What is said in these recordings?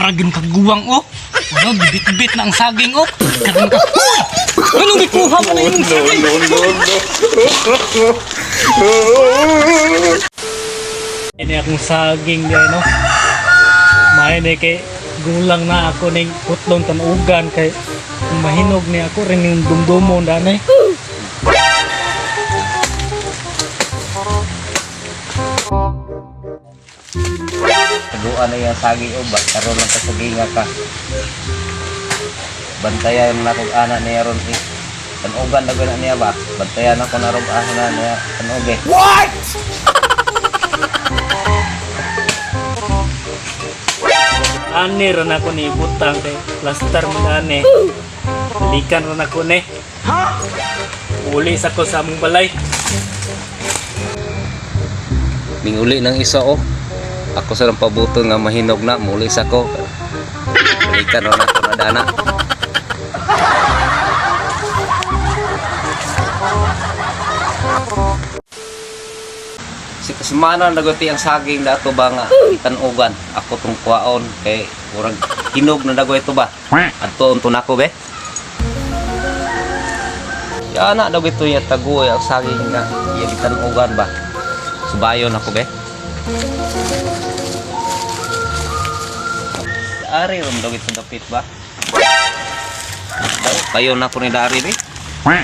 Aragin kaguwang oh. Ano, bibit-bit na ang saging oh. Karon ka. Uy! Anong gikuha mo na imong saging? No, no, no. Ini akong saging di no. May ni kay gulang na ako ning putlon tanugan kay kung mahinog ni ako rin yung dumdumo danay. Taguan na yung saging o ba? Karon lang ka saginga ka. Bantayan na kog ana niya ron eh. Tanugan na gana niya ba? Bantayan ako na rog ana niya tanog eh. Ani ron ako ni butang kay plaster mo ani. Balikan ron ako ni. Uli sa ko sa among balay. Minguli ng isa oh. Ako sa lang pabuto nga mahinog na muli sa ko. Balikan ron ako na dana. Si kasimana naguti ang saging dato ba nga itanugan ako tong kuwaon kay murag hinog na dagoy ito ba adto unto nako be. Yana daw ito ya taguoy ang saging nga iya gitanugan ba. Subayon ako be. Ari rom daw ito dapit ba. Daw payon ako ni Dari be. Ha?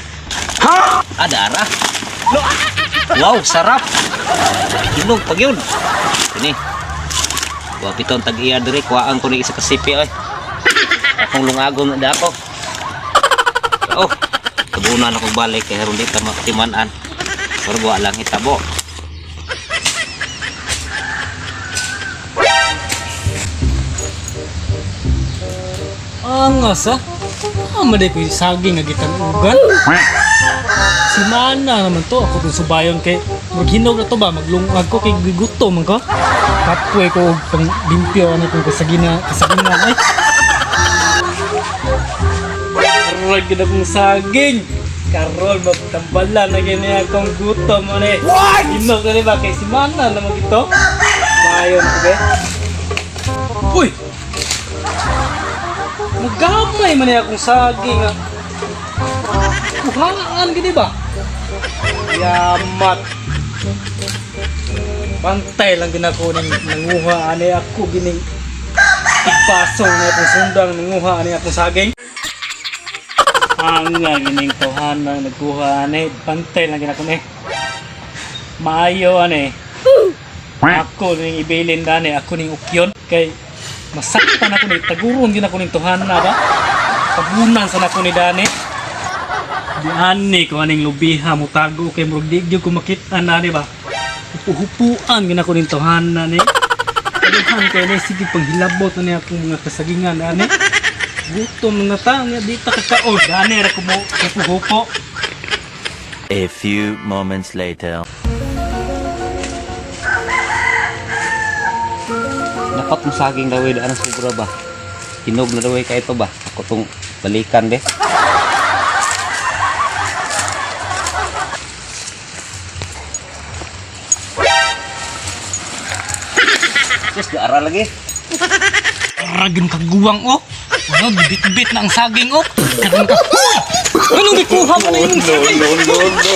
Adara. Wow, sarap. Hinog pag yun. Ini. Wa piton tag iya diri kuhaan ko ni isa ka sipi oy. Akong lungagon na dako. Oh, tabunan ako balik kay haron di ta makatiman-an. Pero wa lang hitabo. Angas ah. Maday ko yung saging nga gitanugan. Si Mana naman to, ako tong subayon kay murag hinog na to ba, maglungag ko kay gigutom man ko. Kapoy ko og pang limpyo ano kung kasagina, kasagingan ay. Aray gid akong saging. Karon magtambalan na gini akong gutom mo ni. What? Hinog na ni ba kay si Mana naman ito. Bayon ko be. Uy! Nagamay man ni akong saging ah. Kuhaan gini ba? Yamat. Pantay lang ginako ning nanguha ani ako gining tigpaso na akong sundang nanguha ani akong saging. Anga gining tawhana nagkuha ani pantay lang ginako ni. Maayo ani. Ako ning ibilin dani ako ning ukyon kay masaktan ako ni taguron gin ako ning tuhan na ba. Tabunan sa nako ni dani. Diani ko aning lubiha mo tago kay murag di gyud ko makit-an ani ba. Hupu-hupuan gina ko ning tawhana ni. Kalihan kay ni sige panghilabot na ni akong mga kasagingan ani. Gutom na ta nga di ta kakaon dani ra ko mo hupo-hupo. A few moments later. Dapat mo saging daw eh, daan sobra ba. Hinog na daw eh, kay ito ba. Ako tong balikan be. Sus, gaara lagi. Aragin kaguwang oh. Ano bibit-bit na ang saging oh. Karon ka. Uy! Anong gikuha mo na imong saging? No, no, no.